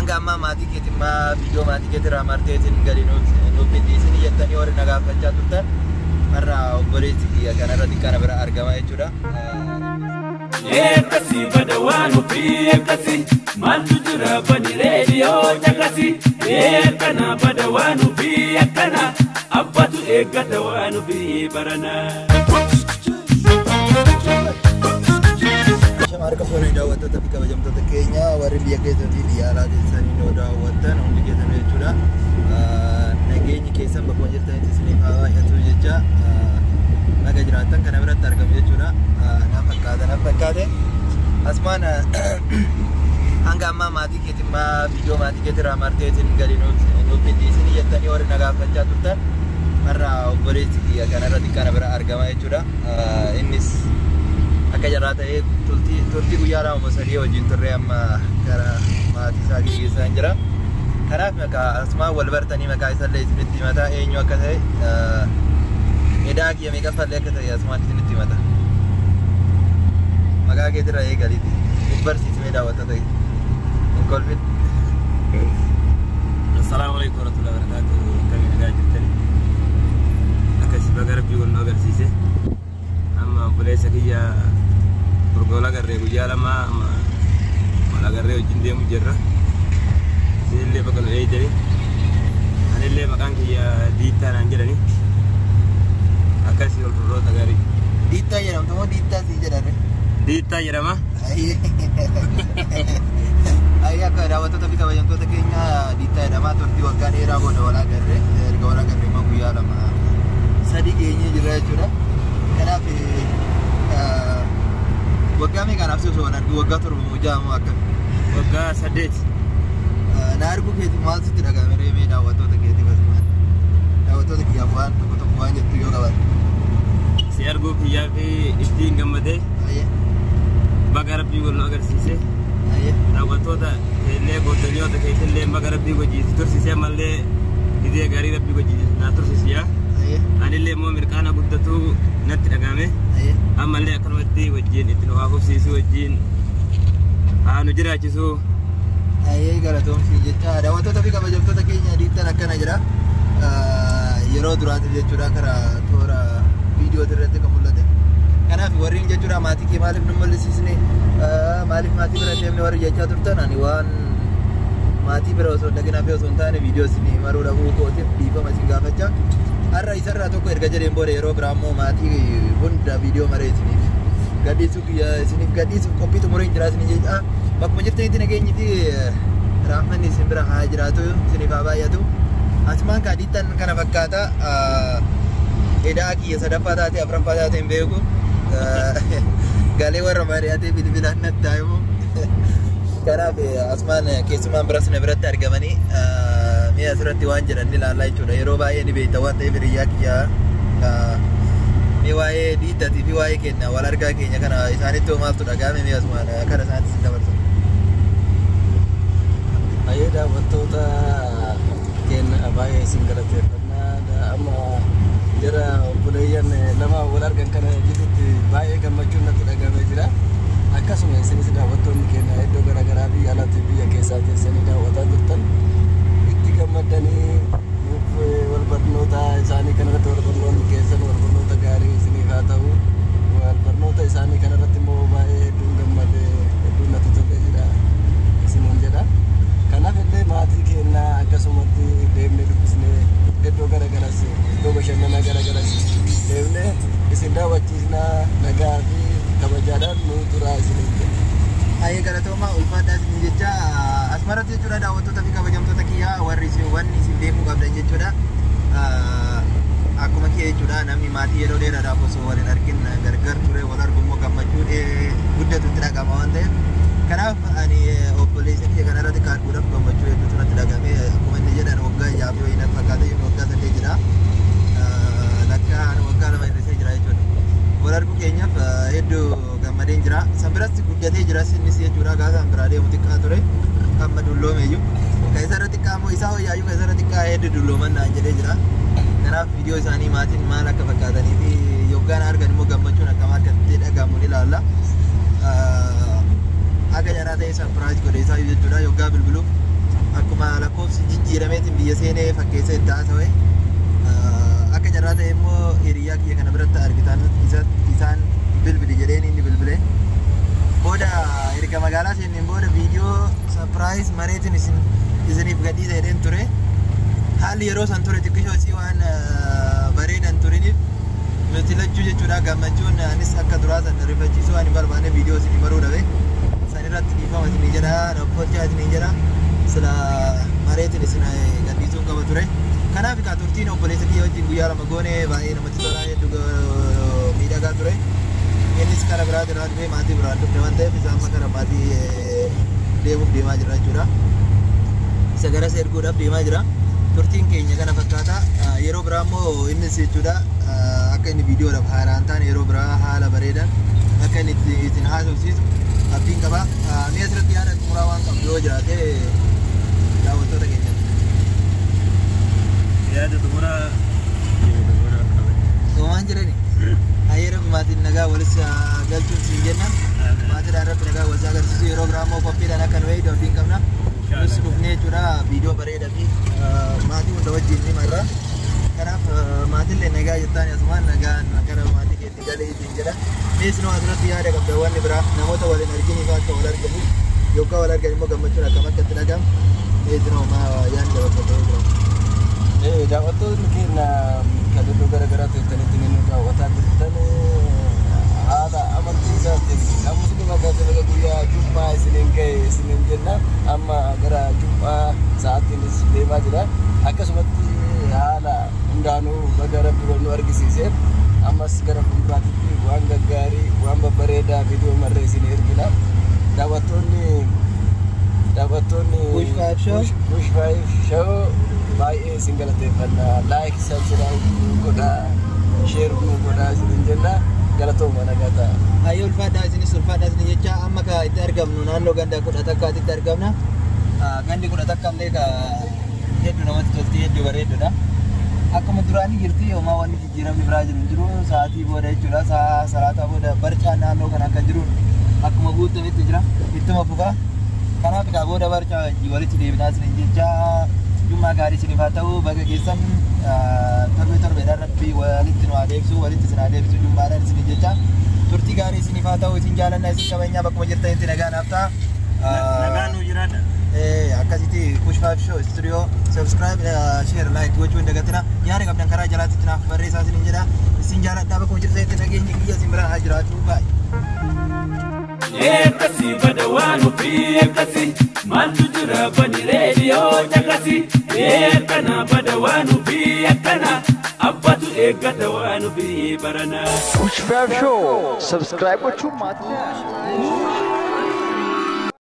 Hanga ammaa maatii keetiin maa viidiyoo maatii keetirraa marteetiin gadi nuuf hin dhiisin jettanii warri na gaafachaa turtan har'a obboleessi kiyya kanarratti kana bira argama jechuudha. Akkasii bada waan ofii akkasii maaltu jira bani reediyoo caqasii akkana bada waan ofii akkana abbatu eeggata waan ofii barana. Harka fuunee daawwattoota fi kabajamtoota keenya warri biyya keessaa fi biyya alaa teessanii nu daawwattan hundi keessan jechuudha. Nageenyi keessan bakkuma jirtanitti isiniif haa baay'atu jecha naga jiraattan kana biratti argamu jechuudha. Na fakkaata na fakkaate. Asumaan hanga ammaa maatii keetiin maa viidiyoo maatii keetirraa marteetiin gadi nuuf hin dhiisin jettanii warri na gaafachaa turtan har'a obboleessi kiyya kanarratti kana bira argama jechuudha. Innis akka jarraa ta'ee turtii guyyaa 2 3 wajjin turre amma gara maatii isaa geggeessaa jira. Kanaaf maqaa asumaan wal bartanii maqaa isallee isinitti himataa eenyu akka ta'e edaa kiyya meeqaffallee akka ta'e asumaan isinitti himata. Maqaa keetirraa eegaliiti. Of barsiismee daawwattoota hin kolfin. Assalaamu alaikum warahmatullahi wabarakatuh. Akkamiin nagaa jirtani? Akkasii baga Rabbii wal nu agarsiise. Amma obboleessa kiyya gurguroo agarree guyyaa 2 amma wal agarree wajjin deemu jirra. Isinillee bakka nu eegdani. Anillee maqaan kiyya Diittaa naan jedhani. Akkasii wal gurroota gaarii. Diittaa jedhamtu moo Diittaa sii jedhame? Diittaa jedhama. Ayyi akka daawwattoota fi kabajamtoota keenya Diittaa jedhama. Turtii waggaa dheeraa booda wal agarre. Erga wal agarre immoo guyyaa 2 3 geenyee jirra jechuudha. Kanaaf waggaa meeqaan osoo wal argu waggaa 7 moo 6 moo akkami? Waggaa 8. Na arguu keetiif maal sitti dhaga'ame reemee daawwattoota keetiif asumaan? Daawwattoota kiyyaaf waan tokko tokko waan jettu yoo qabaatte. Si arguu kiyyaa fi ittiin gammadee baga Rabbii wal nu agarsiise. Daawwattoota keellee goottanyoota keetillee baga Rabbii wajjin tursiisee ammallee gizee gaarii Rabbii wajjin naa tursiisiyaa. Anillee immoo mirqaana guddatu natti dhaga'ame. Ammallee akkanumatti wajjin itti nu haafufsiisuu wajjin haa nu jiraachisuu. Galatoomsii jecha daawwattoota fi kabajamtoota keenya Diittaan akkana jira. Yeroo duraatiif jechuudha karaa toora viidiyoo irratti kan mul'ate. Kanaaf warreen jechuudha maatii kee maaliif nu mul'isiisne maaliif maatii bira deemne warri jechaa turtan ani waan maatii bira osoo dhaqinaa fi osoo hin taane viidiyoo isin maruu dhabuu kootiif dhiifama isin gaafachaa. Har'a isarraa tokko erga jedheen booda yeroo biraa immoo maatii hunda viidiyoo maree isiniif gadhiisuuf isiniif gadhiisuuf qophii xumureen jira isin jecha. Bakkuma jirtanitti nageenyi fi raahmanni isin bira haa jiraatu isiniif haa baay'atu. Asumaan kaa Diittaan kana fakkaata. Edaa kiyya 3ffaa taate 4ffaa taate hin beeku. Galee warra mari'atee bilbilaan natti himu. Kanaaf asumaan keessumaan biras na biratti argamanii mi'a asirratti waan jedhan ni ilaallaa jechuudha. Yeroo baay'ee ni beekta waan ta'eef hiriyyaa kiyyaa mi waa'ee Diittaatii fi waa'ee keenya wal argaa keenya kana isaanitti maaltu dhaga'ame mi'a asumaan kana isaanitti sin dabarsa. Baay'ee daawwattoota keenya baay'ee isin galateeffannaa. Amma jara obboleeyyan lama wal argan kana jidduutti baay'ee gammachuun natti dhaga'amee jira. Akkasuma isinis daawwattoonni keenya iddoo garaagaraa biyya alaatti biyya keessaa teessanii daawwataa jirtan itti gammadanii nuuf wal barnoota isaanii kanarratti wal barnoonni keessan wal barnoota gaarii isiniif haa ta'u. Wal barnoota isaanii kanarratti immoo baay'ee hedduun gammadee hedduun natti tolee jira isiniin jedha. Kanaaf illee maatii keenya akkasumatti deemnee dubbisnee iddoo garaagaras iddoo bashannanaa garaagaras deemnee isin daawwachiisnaa nagaa fi kabajaadhaan nu turaa isiniin jedha. Ayyee galatoomaa ulfaadhaa isin jecha asumarratti jechuudha daawwattoota fi kabajamtoota kiyyaa warri isin wanni isin beekuu qabdan jechuudha. Akkuma kiyya jechuudha namni maatii yeroo dheeraadhaaf osoo wal hin argin gargar ture wal argu immoo gammachuu guddatu itti dhaga'ama waan ta'eef. Kanaaf ani obboleessa kiyya kanarratti kaadhuudhaaf gammachuu hedduutu natti dhaga'ame. Akkuma inni jedhan waggaa 6 fi wayii natti fakkaata waggaa 8 jira. Lakkaa waggaa 2 hir'isee jira jechuudha. Wal arguu keenyaaf hedduu gammadeen jira. San biratti guddatee jira innis jechuudha gaafa san biraa deemu xiqqaa ture. Amma dulloome iyyuu. Kan isarra xiqqaa immoo isaa wayyaayyuu kan isarra xiqqaa hedduu dullooman naan jedhee jira. Kanaaf viidiyoo isaanii maatiin maal akka fakkaatanii fi yoggaan argan immoo gammachuun akkam akka itti dhagahamu ni ilaalla. Akka jaraa ta'e sarpiraayiz godhe isaa jechuudha yoggaa bilbiluuf. lakkoofsi jijjiirameetiin biyya seenee fakkeessa itti haasawee akka carraa ta'e immoo hiriyaa kiyya kana biratti argitan isaan bilbili jedheen inni bilbile. Booda erga magaalaa seenneen booda viidiyoo surprise mareetiin isiniif gadhiisa jedheen ture. Haalli yeroo san ture xiqqishoo isii waan bareedan turiniif nuti lachuu jechuudha gammachuun anis akka duraa san rifachiisuu waan hin barbaanne viidiyoo isinii maruu dhabe. San irratti dhiifama isinii jedha, raffolchaa isinii jedha. Sila mareetiin isin gadhiisuun qaba ture. Kanaaf egaa turtiin obboleessa kiyya wajjin guyyaa 2 goone baay'ee namatti tola, hedduu miidhagaa ture. Innis karaa biraa irraa dhufee maatii biraan dhufne waan ta'eef isaan amma gara maatii deemuuf deemaa jira jechuudha. Isa garas erguudhaaf deemaa jira. Turtiin keenya kana fakkaata. Yeroo biraa immoo innis jechuudha akka inni viidiyoodhaaf haaraa hin taane yeroo biraa haala bareedaan akka inni isin haasofsiisu abdiin qaba. Mi'a asirratti yaada xumuraa waan qabdu yoo jiraate daawwattoota keenya. Yaada xumuraa Waan jedhani. Hayyee rabbi maatiin nagaa walis galchuun siin jenna. Maatiidhaan rabbi nagaa walis agarsiisu yeroo biraa immoo qophiidhaan akka nu eegdu abdiin qabna. Nus dhufnee jechuudha viidiyoo bareedaa fi maatii hunda wajjin ni marra. Kanaaf maatillee nagaa jettaan asumaan nagaan gara maatii keetti galee ittiin jedha. Mees nu asirratti yaada qabda wanni biraa namoota waliin arginiif akka wal argamu yookaan wal argan immoo gammachuun akkam akka itti dhagahamu mees nu yaadni dabarfatee jira. Daawwattoonni keenya kan iddoo garaagaraa teessanitti nu daawwataa jirtan haala amantii isaatiin kan musliima taate guyyaa jummaa isiniin ga'e isiniin jenna. Amma gara jummaa sa'aatiinis deemaa jira. Akkasumatti haala hundaanuu baga rabbi wal nu argisiise. Ammas gara fuulduraatti waan gaggaarii waan babbareedaa viidiyoo marree isin ergina. Daawwattoonni Push 5 Show. Push 5 Show baay'ee isin galateeffanna. Like, subscribe godhaa, share godhaa isiniin jenna. Galatooma nagaa ta'a. Hayyee ulfaadhaa isinis ulfaadhaa isin jecha amma ka itti argamnu naannoo ganda 11tti argamna. Gandi 11 illee ka hedduu namatti tolti hedduu bareedudha. Akkuma duraanii jirti homaa wanni jijjiiramni biraa jiru hin jiru sa'aatii booda jechuudha sa'a salaataa booda barcaa naannoo kana akka jiru akkuma guutametti jira ittuma fufa. Kanaaf egaa booda barcaa walitti deebinaa isin jecha jummaa gaarii isiniif haa ta'u baga keessan torbee torbeedhaan rabbi walitti nu haa deebisu walitti isin haa deebisu jummaadhaan isin jecha turtii gaarii isiniif haa ta'u isin jaalannaa isin kabajnaa bakkuma jirtanitti nagaa naaf ta'a. Nagaan nu jiraadha. Akkasitti Push 5 Show Studio subscribe, share, like gochuu hin dagatina. Yaada qabdan karaa jalaatti naaf barreessaa isiniin jedha. Isin jaaladhaa bakkuma jirtanitti nageenyi kiyya isin biraa haa jiraatu. Baay'ee. Akkasii bada waan ofii akkasii maaltu jira bani reediyoo caqasi. Akkana bada waan ofii akkana abbatu eeggata waan ofii barana. Push 5 Show. Subscribe gochuun maatii.